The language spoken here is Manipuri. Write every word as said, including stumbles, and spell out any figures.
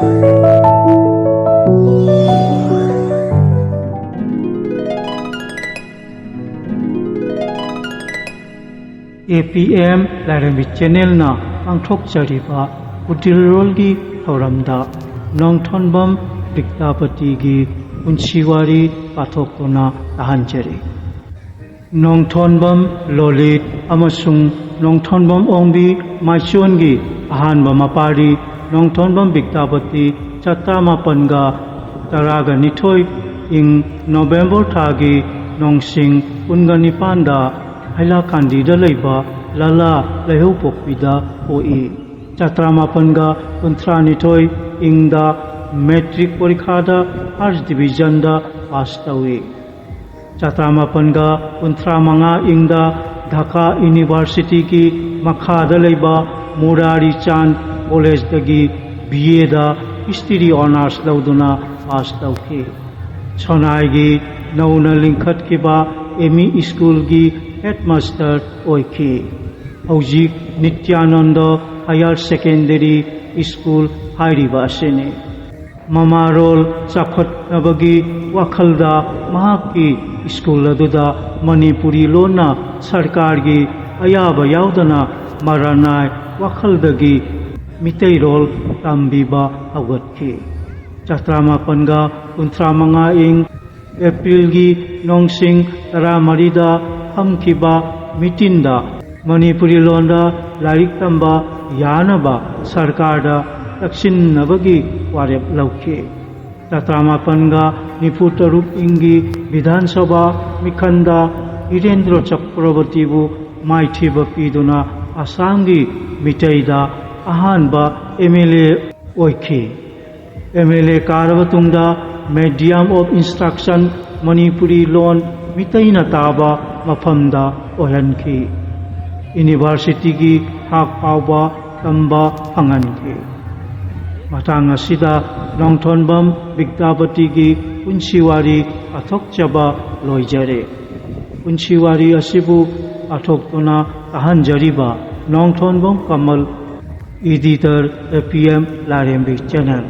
ꯑꯦ ꯄꯤ ꯑꯦꯝ ꯂꯥꯏꯔꯦꯝꯕꯤ ꯆꯦꯅꯦꯜꯅ ꯄꯥꯡꯊꯣꯛꯆꯔꯤꯕ ꯀꯨꯇꯤꯜꯔꯣꯜꯒꯤ ꯊꯧꯔꯝꯗ ꯅꯣꯡꯊꯣꯟꯕꯝ ꯕꯤꯗ꯭ꯌꯥꯄꯇꯤꯒꯤ ꯄꯨꯟꯁꯤ ꯋꯥꯔꯤ ꯄꯥꯊꯣꯛꯇꯨꯅ ꯇꯥꯍꯟꯖꯔꯤ꯫ ꯅꯣꯡꯊꯣꯟꯕꯝ ꯂꯣꯂꯤꯠ ꯑꯃꯁꯨꯡ ꯅꯣꯡꯊꯣꯟꯕꯝ ꯑꯣꯡꯕꯤ ꯃꯥꯏꯆꯣꯟꯒꯤ ꯑꯍꯥꯟꯕ ꯃꯄꯥꯔꯤ ꯅꯣꯡꯊꯣꯟꯕꯝ ꯕꯤꯗ꯭ꯌꯥꯄꯇꯤ ꯆꯥꯇ꯭ꯔꯥ ꯃꯥꯄꯟꯒ ꯇꯔꯥꯒ ꯅꯤꯊꯣꯏ ꯏꯪ ꯅꯣꯕꯦꯝꯕꯔ ꯊꯥꯒꯤ ꯅꯣꯡꯁꯤꯡ ꯀꯨꯟꯒ ꯅꯤꯄꯥꯟꯗ ꯍꯩꯂꯥꯀꯥꯟꯗꯤꯗ ꯂꯩꯕ ꯂꯂꯥ ꯂꯩꯍꯧꯄꯣꯛꯄꯤꯗ ꯄꯣꯛꯏ꯫ ꯆꯥꯇ꯭ꯔꯥ ꯃꯥꯄꯟꯒ ꯀꯨꯟꯊ꯭ꯔꯥ ꯅꯤꯊꯣꯏ ꯏꯪꯗ ꯃꯦꯇ꯭ꯔꯤꯛ ꯄꯔꯤꯈꯥꯗ ꯐꯥꯔꯁ ꯗꯤꯕꯤꯖꯟꯗ ꯄꯥꯁ ꯇꯧꯏ꯫ ꯆꯥꯇ꯭ꯔꯥ ꯃꯥꯄꯟꯒ ꯀꯨꯟꯊ꯭ꯔꯥ ꯃꯉꯥ ꯏꯪꯗ ꯙꯥꯀꯥ ꯌꯨꯅꯤꯚꯔꯁꯤꯇꯤꯒꯤ ꯃꯈꯥꯗ ꯂꯩꯕ ꯃꯨꯔꯥꯔꯤ ꯆꯥꯟ ꯀꯣꯂꯦꯖꯇꯒꯤ ꯕꯤ ꯑꯦꯗ ꯍꯤꯁꯇ꯭ꯔꯤ ꯑꯣꯅꯔꯁ ꯂꯧꯗꯨꯅ ꯄꯥꯁ ꯇꯧꯈꯤ꯫ ꯁꯣꯅꯥꯏꯒꯤ ꯅꯧꯅ ꯂꯤꯡꯈꯠꯈꯤꯕ ꯑꯦꯝ ꯏ ꯁ꯭ꯀꯨꯜꯒꯤ ꯍꯦꯗꯃꯥꯁꯇꯔ ꯑꯣꯏꯈꯤ꯫ ꯍꯧꯖꯤꯛ ꯅꯤꯇ꯭ꯌꯥꯅꯟꯗ ꯍꯥꯌꯔ ꯁꯦꯀꯦꯟꯗꯔꯤ ꯁ꯭ꯀꯨꯜ ꯍꯥꯏꯔꯤꯕ ꯑꯁꯤꯅꯤ꯫ ꯃꯃꯥꯔꯣꯜ ꯆꯥꯎꯈꯠꯅꯕꯒꯤ ꯋꯥꯈꯜꯗ ꯃꯍꯥꯛꯀꯤ ꯁ꯭ꯀꯨꯜ ꯑꯗꯨꯗ ꯃꯅꯤꯄꯨꯔꯤ ꯂꯣꯟꯅ ꯁꯔꯀꯥꯔꯒꯤ ꯑꯌꯥꯕ ꯌꯥꯎꯗꯅ ꯃꯔꯥꯅꯥꯏ ꯋꯥꯈꯜꯗꯒꯤ ꯃꯤꯇꯩꯔꯣꯜ ꯇꯝꯕꯤꯕ ꯍꯧꯒꯠꯈꯤ꯫ ꯆꯥꯇ꯭ꯔꯥ ꯃꯥꯄꯟꯒ ꯀꯨꯟꯊ꯭ꯔꯥ ꯃꯉꯥ ꯏꯪ ꯑꯦꯄ꯭ꯔꯤꯜꯒꯤ ꯅꯣꯡꯁꯤꯡ ꯇꯔꯥꯃꯔꯤꯗ ꯐꯝꯈꯤꯕ ꯃꯤꯇꯤꯟꯗ ꯃꯅꯤꯄꯨꯔꯤ ꯂꯣꯟꯗ ꯂꯥꯏꯔꯤꯛ ꯇꯝꯕ ꯌꯥꯅꯕ ꯁꯔꯀꯥꯔꯗ ꯇꯛꯁꯤꯟꯅꯕꯒꯤ ꯋꯥꯔꯦꯞ ꯂꯧꯈꯤ꯫ ꯆꯥꯇ꯭ꯔꯥ ꯃꯥꯄꯟꯒ ꯅꯤꯐꯨ ꯇꯔꯨꯛ ꯏꯪꯒꯤ ꯕꯤꯙꯥꯟ ꯁꯚꯥ ꯃꯤꯈꯟꯗ ꯙꯤꯔꯦꯟꯗ꯭ꯔ ꯆꯀ꯭ꯔꯕꯔꯇꯤꯕꯨ ꯃꯥꯏꯊꯤꯕ ꯄꯤꯗꯨꯅ ꯑꯁꯥꯝꯒꯤ ꯃꯤꯇꯩꯗ ꯑꯍꯥꯟꯕ ꯑꯦꯝ ꯑꯦꯜ ꯑꯦ ꯑꯣꯏꯈꯤ꯫ ꯑꯦꯝ ꯑꯦꯜ ꯑꯦ ꯀꯥꯔꯕ ꯇꯨꯡꯗ medium of instruction ꯃꯅꯤꯄꯨꯔꯤ ꯂꯣꯟ ꯃꯤꯇꯩꯅ ꯇꯥꯕ ꯃꯐꯝꯗ ꯑꯣꯏꯍꯟꯈꯤ꯫ ꯌꯨꯅꯤꯚꯔꯁꯤꯇꯤꯒꯤ ꯊꯥꯛ ꯐꯥꯎꯕ ꯇꯝꯕ ꯐꯪꯍꯟꯈꯤ꯫ ꯃꯇꯥꯡ ꯑꯁꯤꯗ ꯅꯣꯡꯊꯣꯟꯕꯝ ꯕꯤꯗ꯭ꯌꯥꯄꯇꯤꯒꯤ ꯄꯨꯟꯁꯤ ꯋꯥꯔꯤ ꯄꯥꯊꯣꯛꯆꯕ ꯂꯣꯏꯖꯔꯦ꯫ ꯄꯨꯟꯁꯤ ꯋꯥꯔꯤ ꯑꯁꯤꯕꯨ ꯄꯥꯊꯣꯛꯇꯨꯅ ꯇꯥꯍꯟꯖꯔꯤꯕ ꯅꯣꯡꯊꯣꯟꯕꯝ ꯀꯃꯜ Editor, A P M Larembi Channel.